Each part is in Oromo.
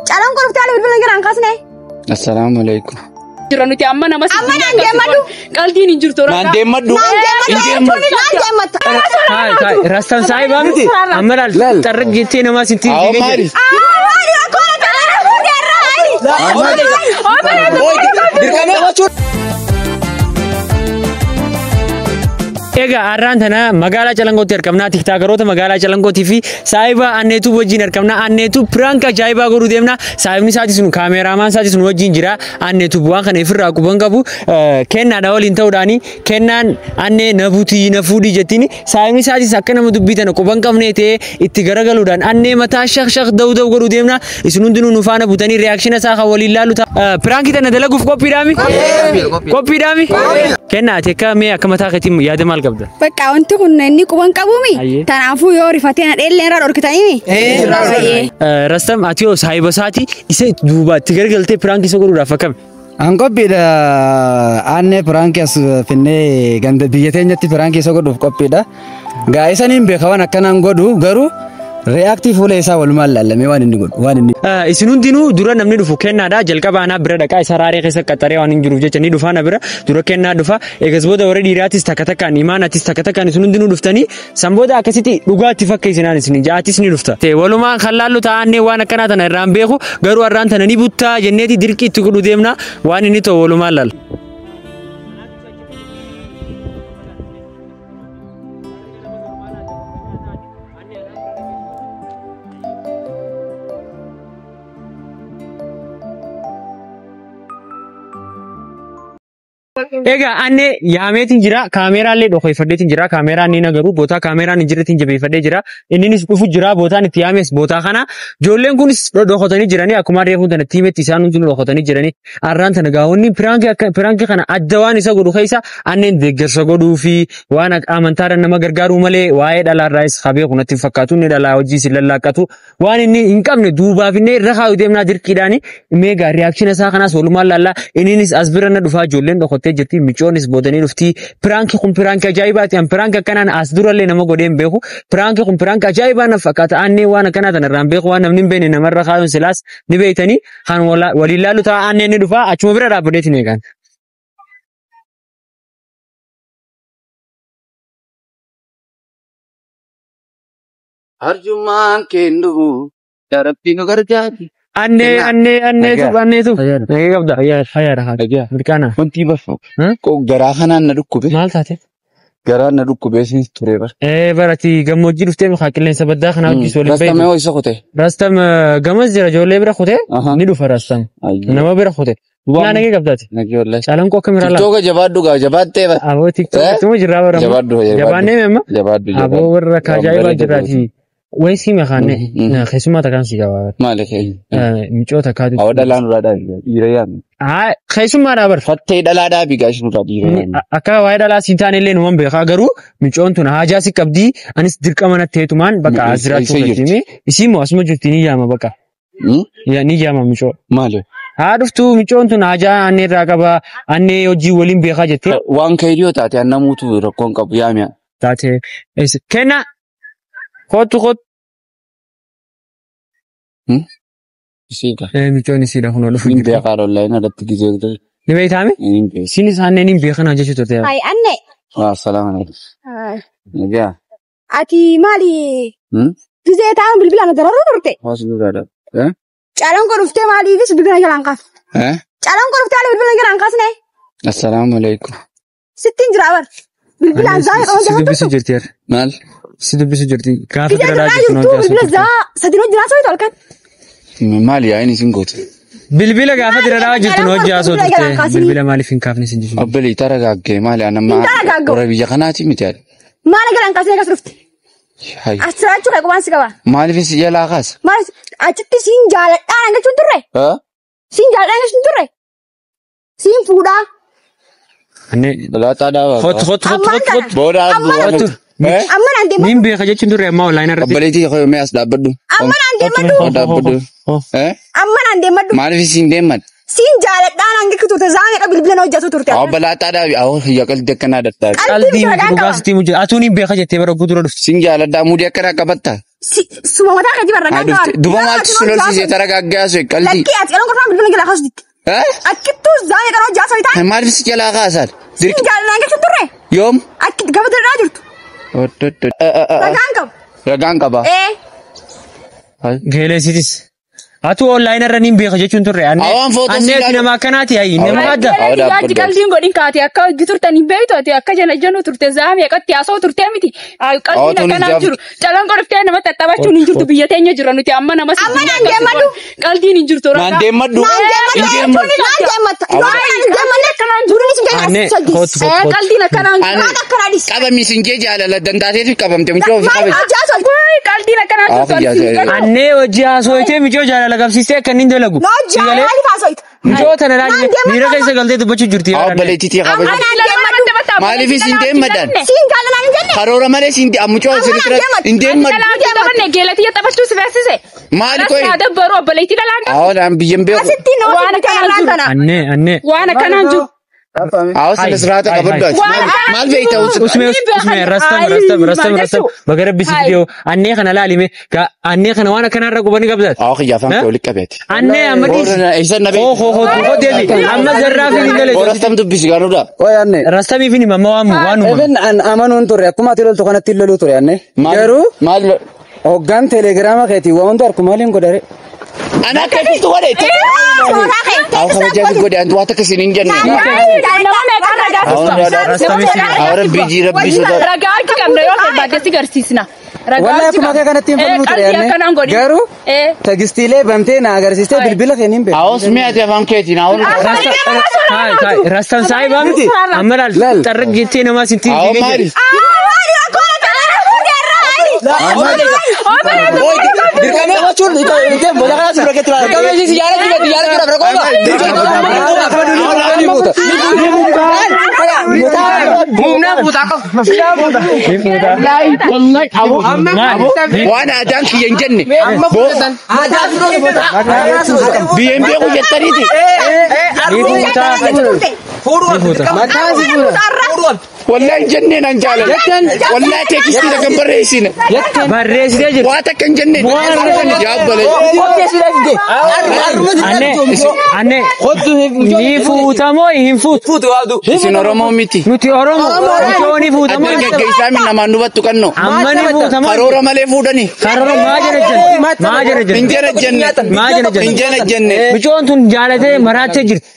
Calanqoo dhuftee haala bilbila garaan kaasne. Assalaamu alaikum. Jira nuti amma nama Amma naan deemadhu. Qaldiin hin jirtu. Naan deemadhu. Naan deemadhu. Naan deematta. Taa'e taa'e rastan saayibaa miti amma laal xarraq jettee namaa sintiin Awwa fiigee maali? jedhe. Maali rakkoo kana fuudhee irraa. Egaa har'aan tana magaalaa Calanqootti argamna. Tiktaakeroota magaalaa Calanqootii fi saayiba Anneetuu wajjin argamna. Anneetuu piraank ajaa'ibaa godhuu deemna. Saayibni isaatii sun kaameeraamaan isaatii sun wajjin jira. Anneetuu bu'aan kana ofirraa quban qabu kennaadha waliin ta'uudhaani kennaan annee na butii na fuudhii jettiin saayibni isaatis akka nama dubbii tana quban qabnee ta'ee itti garagaluudhaan annee mataa shaq shaq da'u da'u godhuu deemna. Isin hundinuu nu faana butanii reaakshina isaa kan waliin laalu ta'a. Piraankii tana dalaguuf qophiidhaami? Qophiidhaami? Kennaa ati akka mee akka mataa keetiin yaada maal qabda? Bakka wanti kun inni quban qabuumi. Ayyee. Kanaafuu yoo rifatee na dheellee irraa dhorkitanii. Rastam ati yoo saahiba isaati isa duubaatti garagaltee piraankii isa godhuudhaaf akkami? An qophiidha. Aanne piraankii as finnee ganda biyya teenyatti piraankii isa godhuuf qophiidha. Gaa isaniin beeka waan akkanaan godhu garuu reaaktii fuula isaa walumaan laallamee waan inni godhu waan inni. Isin hundinuu dura namni dhufu kennaadha. Jalqaba anaa bira dhaqaa isa raaree keessa qaxaree waan hin jiruuf jecha ni dhufa ana bira dura kennaa dhufa. Eegas booda warra dhiiraatis takka takkaan imaanatis takka takkaan isin hundinuu dhuftanii san booda akkasitti dhugaatti fakkeessinaan isin ja'atis ni dhufta. Ta'e walumaan kan laallu taa'annee waan akkanaa tana irraan beeku garuu har'aan tana ni buttaa jenneeti dirqii itti godhu deemna waan inni ta'u walumaan laalla. Egaa anne yaameetiin jira kaameraallee dhokeeffadheetiin jira kaameraan ni nagaru bootaa kaameraan hin jirretiin jabeeffadhee jira inninis dhufu jira bootaan itti yaames bootaa kana ijoolleen kunis dhokotanii jiranii akkuma reefuun tana tiimetti isaan hundinuu dhokotanii jiranii har'aan tana gaawonni piraankii kana adda waan isa godhu keessa anneen deeggarsa godhuu fi waan amantaadhaan nama gargaaruu malee waa'ee dhalaarraas habee kun natti hin fakkaatu inni dhalaa hojii isin lallaaqqatu waan inni hin qabne duubaaf inni irra kaayu deemnaa dirqiidhaani meegaa reaakshina isaa kanaas walumaan laallaa inninis as bira na dhufaa ijoolleen dhokottee jirti micoonis boodanii dhufti piraankii kun piraankii ajaa'ibaati an piraankii akkanaan as durallee nama godhee hin beeku piraankii kun piraankii ajaa'ibaa na fakkaata annee waan akkanaa tana irraan beeku waan namni hin beekne namarra kaayuun silaas ni beeytanii kan waliin laallu ta'a annee ni dhufaa achuma bira dhaabbateetiin eegan. Arjummaan kennu yaa Rabbi nu gargaari. Annee Kennaa. annee anneetu Nagaa. anneetu. Fayyaadha. Nagee qabda. Fayyaadha. Nagaa. Mirqaana. Wanti bafu. Hmm? Garaa kanaan na dhukkube. Maal taate? Garaan na dhukkube isinis ture bara. Barati gammoojjii dhuftee mikaa qilleensa baddaa kanaa hojii waliin Rastamee beektu. hoo isa kute. Rastam gamas jira ijoollee bira kutee Aha. ni dhufa rastam. Ayyee. Nama bira kute. Naa nagee qabdaati. Nagee wallahi. Calanqoo akka miraa laala. Tiktooka jabaadhu gaa jabaattee bara. Aboo tiktook Eh? ittuma jirraa bara. Jabaadhu jabaadhu. Jabaannee amma. Jabaadhu Aboo jabaadhu. warra Waan ajaa'ibaa bareeda jirraati. Wayi sii makaanne keessumaa takkaan si qabaa. Maali keenya? Micoota takkaatu. Awwa dhalaan nurraa dhaabi dhiira yaadnu. Haa keessummaadhaa bar. Fattee dhalaa dhaabi gaa isheen nurraa dhiira yaadnu. Akka waa'ee dhalaa siin taane illee numan beekaa garuu micoon tun haajaa si qabdii anis dirqama natti heetumaan bakka as jiraachuu Isa jirti. feeti. Isii immoo asuma jirti ni yaama bakka. Ni yaama micoo. Maali? Haa dhuftu micoon tun haajaa annee irraa qaba annee hojii waliin beekaa jettee. Waan kayyoo taate annamuutu rakkoon qabu yaami'a. Taate kenna kootu kootu. Isiidha. Micoon isiidha kunoo dhufu Hin jirti. beekaa lollaa irratti gizee Ni beektaame? hin beeku. Isiinis anneen hin beekan jechuu turte. Ayi anne. Assalaamu alaikum. Nagaa. Ati maali gizee taa'an bilbila na dararuu turte. Hawaasa nurraa Eh? Calanqoo dhuftee maaliifis bilbila jalaan kaas. Eh? Calanqoo dhuftee haala bilbila jalaan kaasne. Assalaamu alaikum. Sittiin jira bar. Bilbilaan zaa Si hojii dubbisu jirti yaa. Maal? Si dubbisu jirti. Gaafa Gizee dura irraa jirtu jirtu bilbila zaa sadii hojii haasoo halkan. Maali yaa'in isin goote? Bilbila gaafa dura jirtu nu hojii haasoo Bilbila turte. jalaan kaasini. Bilbila maaliif hin kaafne sin jechuudha. Obbolii taragaagge maali anamma Hin taragaaggamu. warra biyya kanaati miti yaadha. Maala jalaan kaasnee akkas dhufte. Hayi. As jiraachuu kee qubaan si qaba. Maaliif si jalaa kaasa? Maal achitti siin jaaladhaan hangachuun turre. Eh? Siin jaaladhaan hangachuun turre. Siin fuudhaa. Annee Balaaxaa dhaabaa. kootu kootu kootu Ammaan kootu tana. Booda kootu. Eh? Amma naan deemadhu. Niin beeka jechuun turre amma onlaayinii irratti. Obboleettii koo mee as dhaabbadhu. Amma naan deemadhu. Dhaabbadhu. Eh? Amma naan deemadhu. Maaliif isin deeman? Siin jaaladhaan hanga turte zaa meeqa bilbila na hojjetu turte. Awwa balaaxaa dhaabi. Awwa hiyya qalbii akkanaa dadhaabi. Qalbii Qalbii miti ragaan dhugaa qaba. sitti himu jira. Atuun hin beeka jettee bara guutuu dura dhufte. Sin jaaladhaa muudii akkanaa qabatta. Suma mataa keetii barra Haa kan dhufte. Duba maaltu si lolsiisee taragaaggaa sun qalbii? Lakkii ati qalon qorfaan bilbila jalaa kaasuu ditte. Akkittuu zaamee qaroo jaasa bitaa. Maaliif si jalaa kaasan? Siin jaalallaan jechuun turre. Yoom? Akki gaba dirraa jirtu. Ragaan qabu. Ragaan qaba. Ee. Geeleesitis. Atu online irra niin beeka jechuun turre. Awwaan footoo si Annee ilaalu. nama akkanaati hayi nama adda. Awwa Yaaddi qalbiin godhin kaate akka hojii turtan hin beektu ati akka jana janu turte zaamee qatti haasa'u turte miti. Qalbiin akkanaan jiru. Calan qoriftee nama tattaphachuun hin jirtu biyya teenya jira nuti amma nama si. Amma naan deemadhu. Qalbiin hin jirtu. Naan deemadhu. Naan deemadhu. Naan deematta. Naan deemadhu. Durunis hin Annee jaalladhu. kootu kootu. Qalbiin akkanaan jiru. Waan akkanaa dhis. Qabami sinjee jaalala dandaateetu qabamte mucoo ofii Maal qabe. hojii haasa'u? Qalbiin akkanaan jiru. Annee hojii haasooyitee micoo jaalala qabsiistee akka inni hin dalagu. Noo jaalala haasa'u. Micoo tana laali miira keessa galtee dubbachuu jirti. Awwa baleetitii kabaja. Maaliif isin deemadan? Siin jaalallaan hin jenne. Karoora malee siin mucoo sirriitti hin deemadhu. Geelatii taphachuu si feesise. Maali koyi? Dabbaru obboleettii dhalaan Awwa naan biyyan beeku. Asitti nama Waan akkanaan jiru. tana. Annee annee. Waan akkanaan jiru. Awwa sana siraata qabadhu ati. Maal beekta Usme usme rastam rastam rastam rastam baga rabbi si fidee annee kana laalime annee kana waan akkanarra qubanii qabdaat. Awwa kiyya afaan kee walitti qabeeti. Annee amma dhiisi. Eessa na Hoo beektu? hoo hoo hoo deebi amma zarraa fi hin galee. Rastam dubbisi garuudha. Qoy anne. Rastamii fi amma waan waan uumamu. Even an amanuun turre akkuma ati loltu kanatti loluu ture anne. Garuu Maal hoggaan telegiraama keetii waan hunda harkuma waliin godhare. Ana akka iftu godhe. Suuraa kee. Awwa kabajaa fi godhe antu waan takka isin hin jenne. Awwa rabbi jii rabbi sodaa. Ragaa harki qabna yoo barbaadde si garsiisna. Wallahi akkuma kee kanatti hin falmuu ture anne. Garuu tegistiilee bantee na agarsiistee bilbila kee niin beeku. Awwa mi'aati afaan keetiin awwa. Rastam saayibaa miti amma laal xarraq jettee namaa sintiin Awwa maali? Waan aadaan kiyya hin jenne. Biyyeen beeku jettaniiti. Wallahi hin jenne nan jaalala. Wallahi teekistii kan barreessine. Barreessitee jirti. Waa takka hin jenne. Yaa obboleessa. Annee annee ni fuutamoo hin fuutu. Isin Oromoo miti. Nuti Oromoo micoo ni fuutamoo. Adda gaggeessaa min namaan hubattu qannoo. Amma ni fuutamoo. Karoora malee fuudhani. Karoora maa jala jenne. Maa jala Hin jenne. jala jenne. Maa jala Hin jenne. jala jenne. Micoon tun jaalatee maraattee jirti.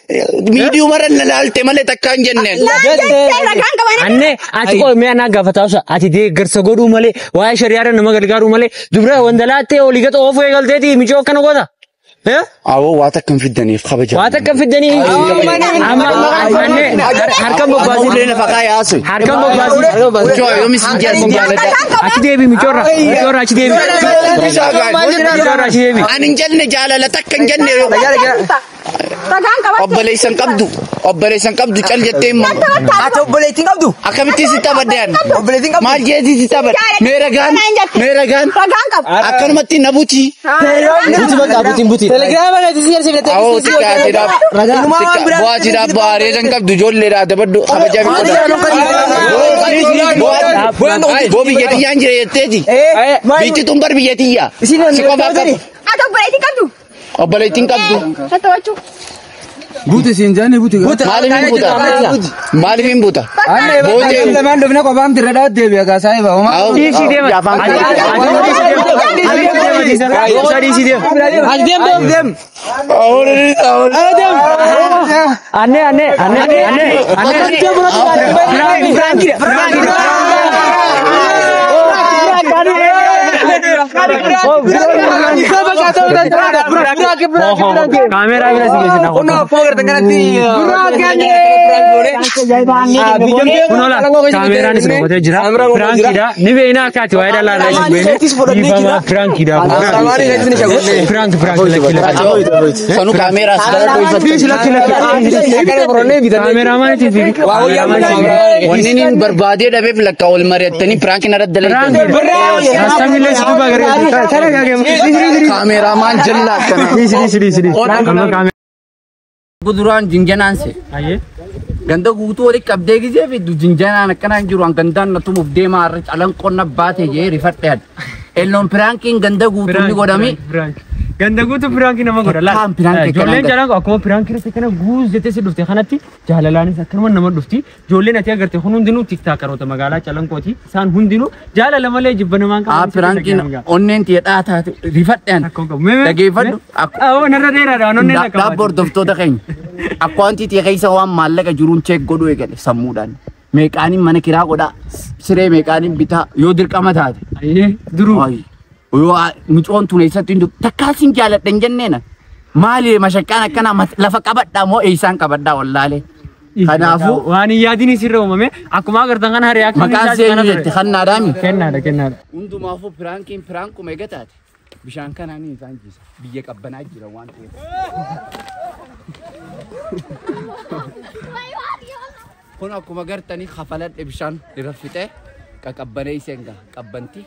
Miidiyumarra laalte malee takka hin jenne. Ragaan qaban. Annee ati qoy mee anaa gaafataa osoo ati deeggarsa godhuu malee waa'ee shari'aadhaan nama gargaaruu malee dubra wandalaattee olii gad oofuu eegalteeti micoo akkana goota. Awwa waa takka hin fiddaniif kabaja. Waa takka fiddanii amma annee harka bobbaasii Ulee lafa kaayaa harka bobbaasii Mucoo yoom isin jaalladha jaaladha. achi deebi micoorra micoorra achi deebi micoorra achi deebi. Ani hin jenne jaalala takka hin jenne. Ragaan qaban. Obboleessan qabdu. Obboleessan qabdu cal jettee himma. Ati obboleettiin qabdu? Akkamitti si taphadde ani? Obboleettiin qabdu? Maal jeetii si taphadde? Mee ragaan? Mee ragaan? Ragaan qabu. Akkanumatti na buti. Telegiraama keetii si agarsiifne Awwa xiqqaatiidhaaf. Bu'aatiidhaaf bu'aaree kan qabdu ijoolleedhaa dabadhu kabajaa fi godha. Boo biyya tiyyaan jira jetteeti. Biyyi tun bar biyya tiyya. Si qofa akka Ati obboleettiin qabdu. obboleettiin qabdu. Tattawachuu. Buuti siin jaanne buuti. Maaliif hin buuta? Maaliif hin buuta? Anne Bootee. lamaan dhufne kophaan dirra dhaat deebi'a gaa saayiba. Dhiisii deema. Dhiisii deema. Ati deem deem. Annee annee annee annee annee. Kaameeraa bira si geessina. Kunola kaameeraanis qabatee jira. Piraankiidha. Ni beekna akka ati waa'ee dhalaa irraa isin beekne. Dhiifama piraankiidha. Piraank piraank lakki lakki. Sanu kaameeraas gara Lakki lakki. Kaameeraamaan itti fiigi. Wanni inni barbaadee dhabeef lakka wal mari'attanii piraankiin irratti dalagdan. Rastamillee si duuba garee. Kaameeraamaan jallaa akkana. Dhiisi dhiisi dhiisi dhiisi. Amma kaameeraa. Duraan jinjanaan se. Ayyee. Ganda guutuu walitti qabdee gisee fiddu jinjanaan akkanaan jiru an gandaan na tumuuf deemaa har'a calanqoon na baate jee rifadhe adda. Elloon piraankiin ganda guutuu ni godhami. Ganda guutuu piraankii nama godha. Laal. Takkaan piraankii Ijoolleen akkanaa jalaan akkuma piraankii irratti akkana guuz jettee si dhufte kanatti jaalalaanis akkanuma nama dhufti. Ijoolleen ati agarte kun hundinuu tiktaakaroota magaalaa Calanqooti. Isaan hundinuu jaalala malee jibba namaan Haa, piraankiin onneen tiyya dhaataate rifadhaan. Dhageeffadhu. Awwa, narra dheeraadha waan onneen akka Dhaabba hordoftoota keenya. Akka wanti tiyya keessa waan maallaqa jiruun check godhuu eegale sammuudhaan. Meeqaaniin mana kiraa godhaa, siree meeqaaniin bitaa yoo dirqama taate. Duruu. Ay, yoo mucoon tun eessatti hin takkaa sin jaaladha hin jenneena. Maali mashaqqaan akkanaa lafa qabadhaa moo eessaan qabadhaa wallaalee. Kanaafuu waan hin yaadin sirra uumame akkuma agartan kana hariyaa maqaan seenyu jette kannaadhaami. Kennaadha, kennaadha. Hundumaafuu piraankiin piraankuma eega taate bishaan kanaan isaan jiisa, biyya qabbanaa jira waan ta'eef. Kun akkuma gartanii kafaladhe bishaan irra fixee qaqabbanee iseen gaha qabbanti.